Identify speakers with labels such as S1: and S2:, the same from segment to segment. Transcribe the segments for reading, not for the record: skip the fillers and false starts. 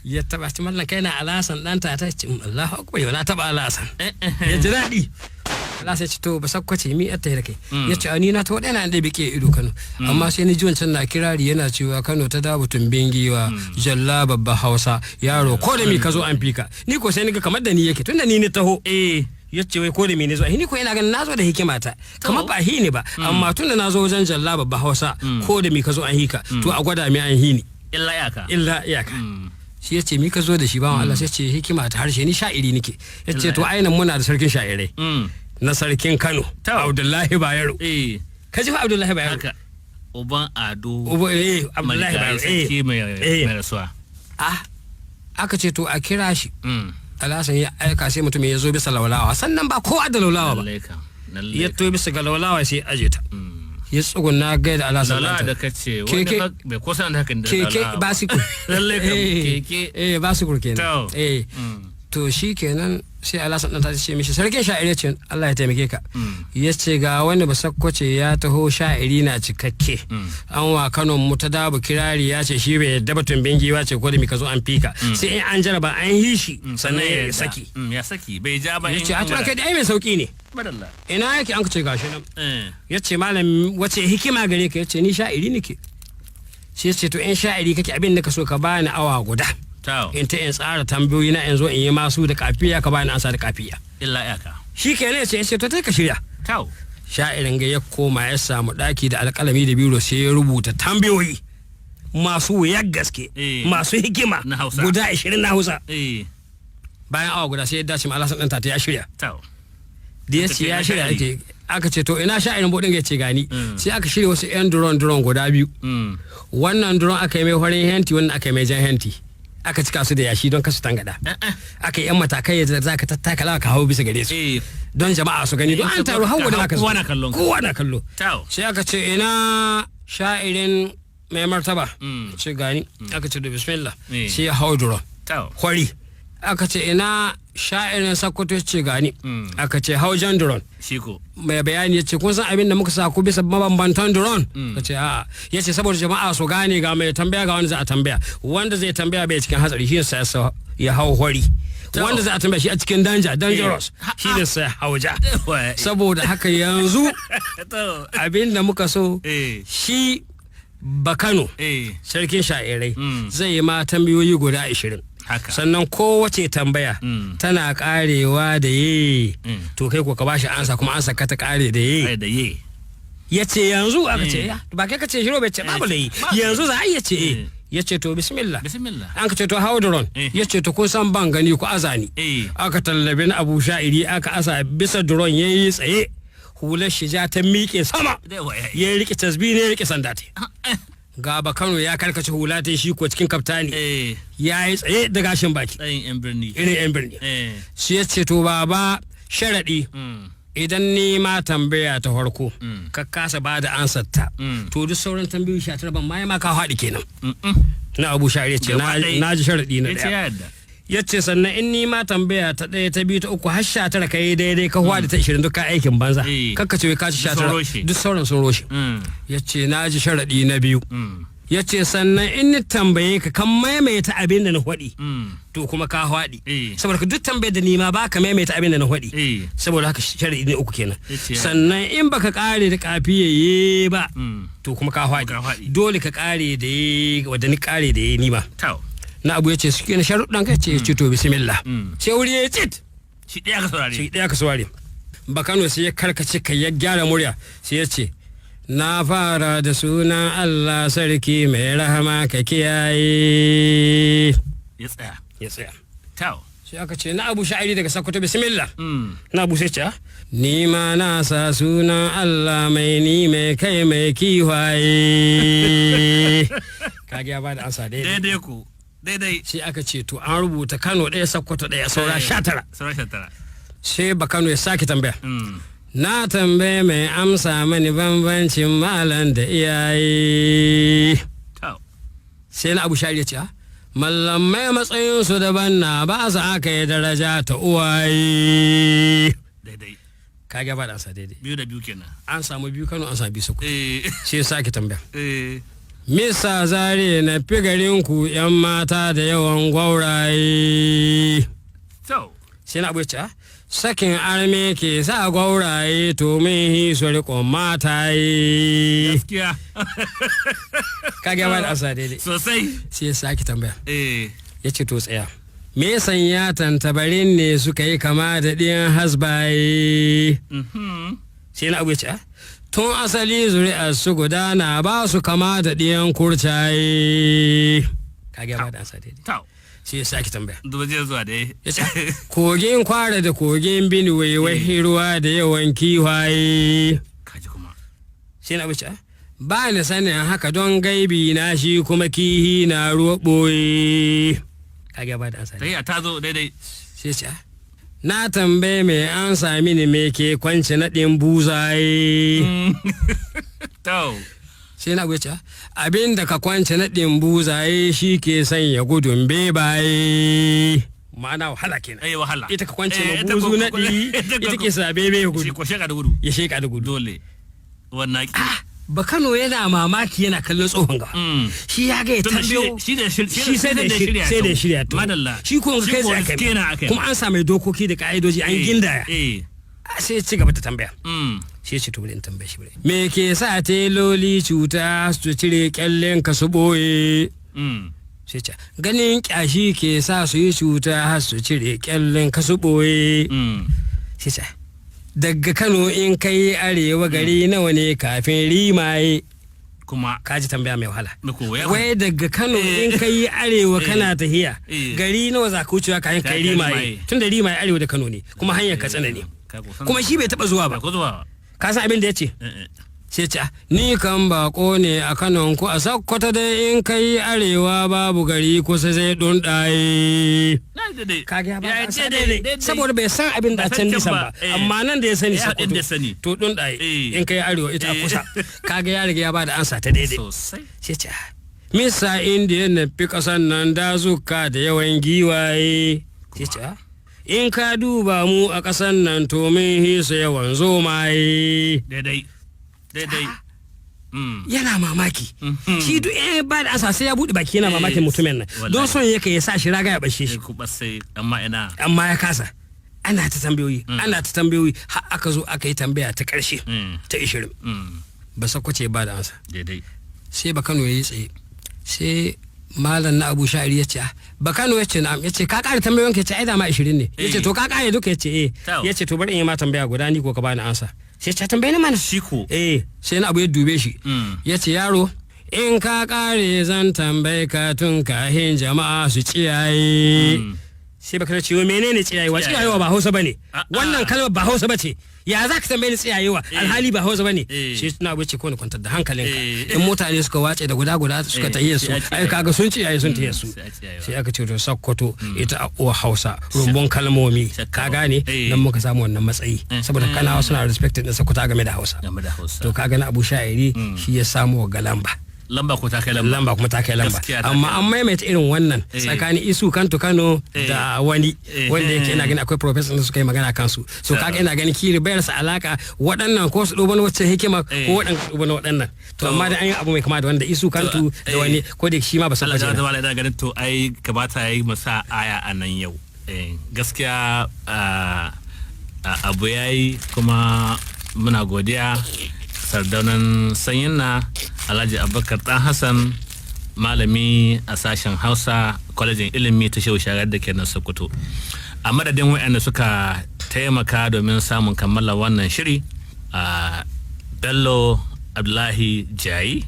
S1: Ya taba ci, "Mallan, kai na Alasan dan ta?" Ta ce, "Allahu akbar, yau na taba Alasan." Ya ji daɗi. Alasan ya ce, "To, ba sakkwace, mi atta da kai?" Ya ce, "Ni na ta waɗanda an ɗaya ke ido Kano, amma sai ni ji wancan na kirari yana cewa Kano ta Dabo tumbin giwa, jalla babba Hausa, yaro ko da mi ka zo an fika. Ni ko sai ni ga kamar da ni yake, tunda ni ni taho." Ya ce wai ko da mi ne zo, ni ko ina ganin na zo da hikima ta kamar ba hi ne ba, amma tunda na zo wajen jalla babba Hausa, ko da mi ka zo an hika, to a gwada mi an hi ni.
S2: Illa iyaka.
S1: Illa iyaka. Shi ya ce, "Mi ka zo da shi, bawan Allah?" Sai ce, "Hikima ta harshe, ni sha'iri nake." Ya ce, "To, ainihin muna da sarkin sha'irai na sarkin Kano, Abdullahi Bayero." Ka ji fa, Abdullahi Bayero.
S2: Haka, uban Ado.
S1: Uba, eh, Abdullahi Bayero, eh.
S2: Sarki mai mai rasuwa.
S1: Ah, aka ce, "To, a kira shi." Alhassan ya aika, sai mutum ya zo bisa laulawa. Sannan ba kowa da laulawa ba.
S2: Lallai kam, lallai.
S1: Ya to bisa ga laulawa, sai ya aje ta, ya tsuguna gaida Alhassan.
S2: Lala
S1: Ɗanta.
S2: Da kace
S1: Keke.
S2: wani bai kusa da hakan da
S1: Keke.
S2: lala ba.
S1: Basikur.
S2: Lallai kam,
S1: Eh,
S2: keke.
S1: eh, basikur kenan.
S2: To.
S1: Eh. To, shi kenan, sai Alhassan ɗan ta ce mishi, "Sarkin sha'iri ce, Allah ya taimake ka." Ya ce, "Ga wani basakkwace ya taho, sha'iri na cikakke, an wa Kano mu ta Dabu kirari, ya ce shi bai yadda ba, tumbin giwa ce, ko da mi ka zo an fika, sai in an jaraba an yi shi sannan ya saki."
S2: Ya saki, bai ja ba.
S1: Ya ce, "A tura kai da ai mai sauki ne."
S2: Madalla.
S1: "Ina yake?" An ka ce, "Gashi nan." Ya ce, "Malam, wace hikima gare ka?" Ya ce, "Ni sha'iri nake." Sai ya ce, "To, in sha'iri kake, abin da ka so, ka bani awa guda in ta in tsara tambayoyi na, in zo in yi masu da kafiya, ka bani ansa da kafiya."
S2: Illa iyaka.
S1: Shi kenan, ya ce, "To, ka shirya."
S2: Tau.
S1: Sha'irin ga ya koma ya samu daki da alƙalami da biro, sai ya rubuta tambayoyi masu wuyar gaske, masu hikima,
S2: Na Hausa.
S1: guda 20 na Hausa. Bayan awa guda sai ya dace ma Alhassan ɗan ta ya shirya. Da ya ce ya shirya ake, aka ce, "To, ina sha'irin bodin?" Ya ce, "Gani." Sai aka shirya wasu yan drone drone guda biyu. Wannan drone aka yi mai farin henti, wannan aka yi mai jan henti, aka cika su da yashi don kasu tangada. Aka yi yan matakai da za ka tattakala ka hau bisa gare su don jama'a su gani, don an taru har wani aka zo.
S2: Kowa na kallon ka.
S1: Kowa na kallo.
S2: Tau.
S1: Sai aka ce, "Ina sha'irin mai martaba?" Ce, "Gani." Aka ce, "Da bismillah." Sai ya hau drone kwari. Aka ce, "Ina sha'irin Sakkwato?" Ce, "Gani." Aka ce, "Hau jan drone."
S2: Shi ko.
S1: Mai bayani ya ce, "Kun san abin da muka sa ku bisa mabambantan drone?" Ka ce, "A'a." Ya ce, "Saboda jama'a su gane ga mai tambaya, ga wanda za a tambaya. Wanda zai tambaya bai cikin hatsari, shi ne sai ya hau hori. Wanda za a tambaya shi a cikin danger, dangerous, shi ne sai hau ja. Saboda haka yanzu abin da muka so, shi Bakano, sarkin sha'irai, zai yi ma tambayoyi guda 20. Sannan kowace tambaya tana karewa da ye. To, kai ko ka bashi ansa, kuma ansa ka ta kare da ye."
S2: Ai da ye.
S1: Ya ce, "Yanzu?" Aka ce, "Ya ba kai ka ce shiro bai ce babu da yi, yanzu za a iya ce eh." Ya ce, "To, bismillah."
S2: Bismillah.
S1: An ka ce, "To, hau drone." Ya ce, "To, kun san ban gani, ku aza ni." Aka tallabi na Abu Sha'iri, aka asa bisa drone, ya yi tsaye, hular shi ja ta miƙe sama, ya rike tasbi ne, ya rike sanda ta. Ga Bakano ya karkace hula ta, shi ko cikin kaftani, ya yi tsaye da gashin baki.
S2: Tsayin yan birni.
S1: Irin yan birni. Shi ya ce, "To, baba, sharaɗi, idan ni ma tambaya ta farko ka kasa ba da ansar ta, to duk sauran tambayoyi 19 ban ma ma ka haɗi kenan." Na Abu Sha'ir ya ce,
S2: Gaba ɗaya.
S1: "Na ji sharaɗi na
S2: Ya ce
S1: ɗaya."
S2: ya yadda.
S1: Ya ce, "Sannan in ni ma tambaya ta ɗaya, ta biyu, ta uku, har 19 ka yi daidai, ka hwada ta 20, duk ka aikin banza. Kakka ce wai ka ci sha
S2: Duk sun
S1: tara
S2: roshe.
S1: Duk sauran sun roshe." Ya ce, "Na ji sharaɗi na biyu." Ya ce, "Sannan in ni tambaye ka kan maimaita abin da na faɗi, to kuma ka faɗi. Saboda ka duk tambayar da ni ma ba ka maimaita abin da na faɗi. Saboda haka sharaɗi ne uku kenan.
S2: Yace
S1: Sannan in baka kare da kafiyaye ba, to kuma ka
S2: Ka
S1: faɗi.
S2: faɗi.
S1: Dole ka kare da ye wadda ni kare da ye ni ma."
S2: Tau.
S1: Na Abu ya ce, "Suke na sharuɗan ka ce?" Ya ce, "To, bismillah." Sai wuri ya yi tsit.
S2: Shi ɗaya ka saurare.
S1: Shi ɗaya ka saurare. Bakano sai ya karkace kai, ya gyara murya, sai ya ce, "Na fara da sunan Allah sarki mai rahama, ka kiyaye."
S2: Ya tsaya.
S1: Ya tsaya.
S2: Tau.
S1: Sai aka ce, "Na Abu Sha'iri daga Sakkwato, bismillah." Na Abu sai ce, "Ah, ni ma na sa sunan Allah mai ni mai kai mai kiwaye." Kage ya bada ansa daidai.
S2: Daidai ku. Daidai.
S1: Sai aka ce, "To, an rubuta Kano ɗaya, Sakkwato ɗaya, saura 19."
S2: Saura 19.
S1: Sai Bakano ya sake tambaya. "Na tambaye mai amsa mani bambancin malam da iyaye."
S2: Tau.
S1: Sai na Abu Shari ya ce, "Ah, mallamai matsayinsu daban na ba su aka yi daraja ta uwaye."
S2: Daidai.
S1: Kage ba da ansa daidai.
S2: 2 da 2 kenan.
S1: An samu biyu Kano, an samu biyu Sokoto. Sai ya sake tambaya. Misa zare na fi garinku 'yan mata da yawan gwauraye.
S2: To.
S1: Sai na abu ya ce, "Ah, sakin arme ke sa gwauraye to min hiso riƙon mataye."
S2: Gaskiya.
S1: Ka gaba da asa daidai.
S2: Sosai.
S1: Sai ya sake tambaya.
S2: Eh.
S1: Ya ce, to tsaya. Me sanya tantabarin ne suka yi kama da ɗiyan hasbaye? Sai na abu ya ce, "Ah, tun asali zuri'ar su gudana ba su kama da ɗiyan kurcaye." Ka gaba da ansa daidai.
S2: To.
S1: Sai ya sake tambaya.
S2: Duba jiya zuwa dai.
S1: Ya ce, kogin Kwara da kogin Binuwai wai ruwa da yawan kiwaye.
S2: Kaji kuma.
S1: Sai na abu ya ce, "Ah, ba ni sanin haka don gaibi na shi kuma kihi na ruwa ɓoye." Ka gaba da ansa daidai.
S2: Tahiya ta zo daidai.
S1: Sai ce, "Ah, na tambaye mai an sami ni me ke kwance naɗin buzaye."
S2: To.
S1: Sai na ce, abin da ka kwance naɗin buzaye shi ke sanya gudun bebaye, ma'ana wahala kenan.
S2: Eh, wahala.
S1: Ita ka kwance
S2: Eh,
S1: ma
S2: ita
S1: buzu
S2: ko-
S1: naɗi, ita ke sa bebe ya
S2: Shi
S1: gudu.
S2: ko sheka da gudu.
S1: Ya sheka da gudu.
S2: Dole. Wannan ki.
S1: Ba Kano yana mamaki, yana kallon tsohon gaba. Shi ya ga ya
S2: Tunda shi
S1: tambayo.
S2: shi da shir-
S1: Shi sai da shirya, sai da shirya to.
S2: Madalla.
S1: Shi ko kai
S2: ko
S1: tsaye aka yi.
S2: kenan aka yi.
S1: Kuma an sa mai dokoki da ka'idoji an gindaya. Sai ya ci gaba da tambaya. Shi ya ce, to bari in tambaye shi, bari. Me ke sa teloli cuta su cire kyallen ka su boye? Sai ce, ganin kyashi ke sa su yi cuta har su cire kyallen ka su boye. Sai ce, daga Kano in kai arewa gari nawa ne kafin Rimaye?
S2: Kuma.
S1: Ka ji tambaya mai wahala.
S2: Na koya.
S1: Wai daga Kano in kai arewa kana tahiya gari nawa za ka wucewa kayan kai
S2: Kayan
S1: Rimaye?
S2: Rimaye.
S1: Tun da Rimaye arewa da Kano ne, kuma hanyar Katsina ne.
S2: Ka ko san-
S1: Kuma shi bai taba zuwa ba.
S2: Ba ko zuwa ba.
S1: Ka san abin da ya ce?
S2: Eh, eh.
S1: Sai ce, "Ah, ni kan bako ne a Kanon ku, a Sakkwata dai in kai arewa babu gari kusa zai dundaye."
S2: Na yi daidai.
S1: Kaga ya ba
S2: Ya yi
S1: ansa
S2: daidai,
S1: daidai.
S2: daidai.
S1: Saboda bai san abin da a
S2: Bai
S1: can
S2: san can
S1: nisan
S2: ba,
S1: ba,
S2: eh.
S1: amma nan da ya sani
S2: Ya
S1: Sokoto
S2: inda ya sani.
S1: to dundaye
S2: Eh.
S1: in kai arewa ita a kusa. Kaga ya riga ya ba da ansa ta daidai.
S2: Sosai.
S1: Sai ce, "Ah, misa Indiya na fi kasan nan dazuka da yawan giwaye?" Sai ce, "Ah, in ka duba mu a kasan nan to mun hisa yawan zomaye."
S2: Daidai. Daidai.
S1: Yana mamaki. Shi duk eh ba da ansa sai ya buɗe baki yana mamakin mutumin nan
S2: Wallahi.
S1: don son yake ya sa shi raga ya bashe shi.
S2: Sai ku sai amma ina.
S1: Amma ya kasa. Ana ta tambayoyi, ana ta tambayoyi, har aka zo aka yi tambaya ta ƙarshe, ta 20. Ba Sakwace ba da ansa.
S2: Daidai.
S1: Sai ba Kano ya yi tsaye. Sai malam na Abu Sha'iri ya ce, "Ah, ba Kano?" Ya ce, "Na'am." Ya ce, "Ka ƙara tambayoyin ka?" Ya ce, "Ai dama 20 ne." Ya ce, "To ka ƙare duka?" Ya ce, "Eh."
S2: Tau.
S1: Ya ce, "To bari in yi ma tambaya guda, ni ko ka bani ansa." Sai ya ce, "Tambaye ni mana."
S2: Shi ko.
S1: Eh, sai na Abu ya dube shi. Ya ce, "Yaro, in ka ƙare zan tambaye ka tun kahin jama'a su tsiyaye." Sai baka ce, "Menene tsiyayewa?" Tsiyayewa ba Hausa bane.
S2: A'a.
S1: Wannan kalmar ba Hausa bace. Ya za ka tambaye ni tsiyayewa alhali ba Hausa bane?
S2: Eh.
S1: Sai suna wuce ko ni kwantar da hankalinka.
S2: Eh.
S1: In mutane suka wace da guda guda suka
S2: Eh,
S1: tahiyar su,
S2: sai a tsiyaye.
S1: ai kaga sun tsiyaye sun tahiyar su.
S2: Sai a tsiyayewa.
S1: Sai aka ce, to Sakkwato ita a uwa Hausa, rumbun kalmomi.
S2: Shakka
S1: Ka
S2: ba.
S1: gane?
S2: Eh.
S1: Nan muka samu wannan matsayi saboda Kanawa suna respected din Sakkwata game da Hausa.
S2: Game da Hausa.
S1: To ka gani, Abu Sha'iri shi ya samu ga lamba.
S2: Lamba ko ta kai lamba.
S1: Lamba kuma ta kai lamba.
S2: Gaskiya ta
S1: Amma
S2: kai.
S1: an maimaita irin wannan
S2: Eh.
S1: tsakanin Isu Kanto Kano da wani wanda yake ina gani akwai professor da suka yi magana kansu. So kaga ina gani kiri bayar sa alaka waɗannan ko su ɗuban wacce hikima
S2: Eh.
S1: ko waɗannan su ɗuban waɗannan. To amma da an yi abu mai kama da wanda Isu Kanto da
S2: eh.
S1: wani ko da shi ma ba san
S2: Allah
S1: ba.
S2: ya zama ina ganin to ai kamata yayi mu sa aya a nan yau. Eh, gaskiya abu yayi, kuma muna godiya Sardaunan Sanyin na Alhaji Abubakar Dan Hassan, malami a sashen Hausa, Kwalejin Ilimi ta Shehu Shagari da ke nan Sokoto. A madadin waɗanda suka taimaka domin samun kammala wannan shiri, a Bello Abdullahi Jayi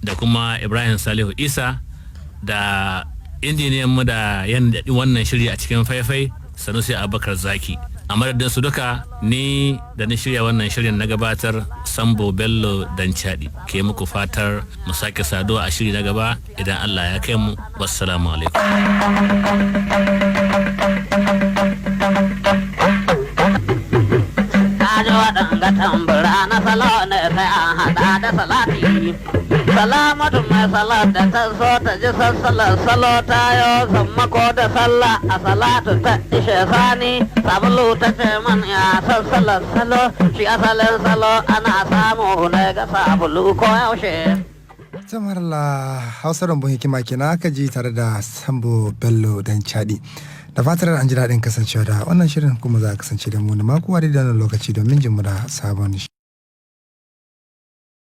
S2: da kuma Ibrahim Salihu Isa da injiniyan mu da yan wannan shiri a cikin faifai, Sanusi Abubakar Zaki, a madadin su duka, ni da ni shirya wannan shirin na gabatar, Sambo Bello Danchadi, ke muku fatar mu sake saduwa a shiri na gaba idan Allah ya kai mu. Wassalamu alaikum.
S3: Kaji waɗanga tambura na salo ne, sai an haɗa da salati. Salamatu mai salat da ta so ta ji sassalar salo, ta yo sammako da sallah a salatu ta ishe sani sabulu, ta ce man ya sassalar salo. Shi asalin salo ana samu ne ga sabulu ko yaushe.
S4: Tamarla Hausa Rumbun Hikima kenan aka ji tare da Sambo Bello dan Chadi. Da fatar an ji daɗin kasancewa da wannan shirin, kuma za a kasance da mu na mako a daidai wannan lokaci domin jin mu da sabon